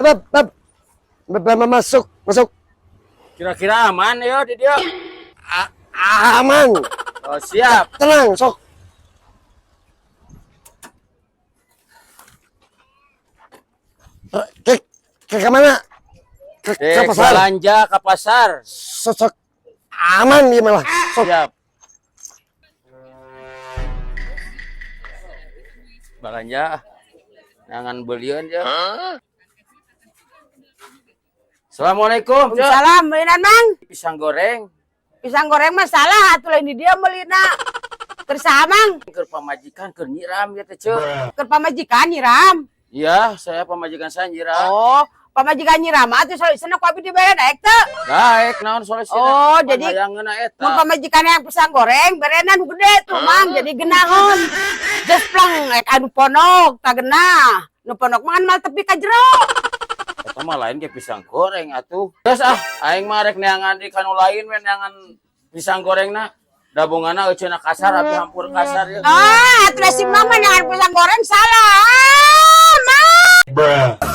Bab, bab. Bab, bab, masuk, masuk. Kira-kira aman ya di dieu? Aman. Oh, siap. Tenang, sok. Ke mana? Ke Dek pasar. belanja ke pasar. Sok, sok. Aman dia malah. Sok. Siap. Belanja. Jangan belian ya. Assalamualaikum, Cek. Salam, belinan, Mang. Pisang goreng. Pisang goreng mah salah atuh, lain di dia melina. Keur saha, Mang? Keur pamajikan keur nyiram ya teh, Cek. Keur pamajikan nyiram? Iya, saya pamajikan saya nyiram. Oh, pamajikan nyiram atuh solusina ku abi dibere, daek teu? Daek, naon solusina? Oh, jadi hayangeuna eta. Mun pamajikan yang pisang goreng, berena nu gede tuh, Mang, jadi genaheun. Geus pleng ek anu pondok, tak genah. Nu pondok mah kan mal tepi ka jero. Eta mah lain ge pisang goreng atuh. Geus ah, aing mah rek neangan di kanu lain we, neangan pisang gorengna. Dabongana euceuna kasar, abi hampur kasar ya. Ah, atuh si Mama neangan pisang goreng salah. Ah, Mang. Bruh.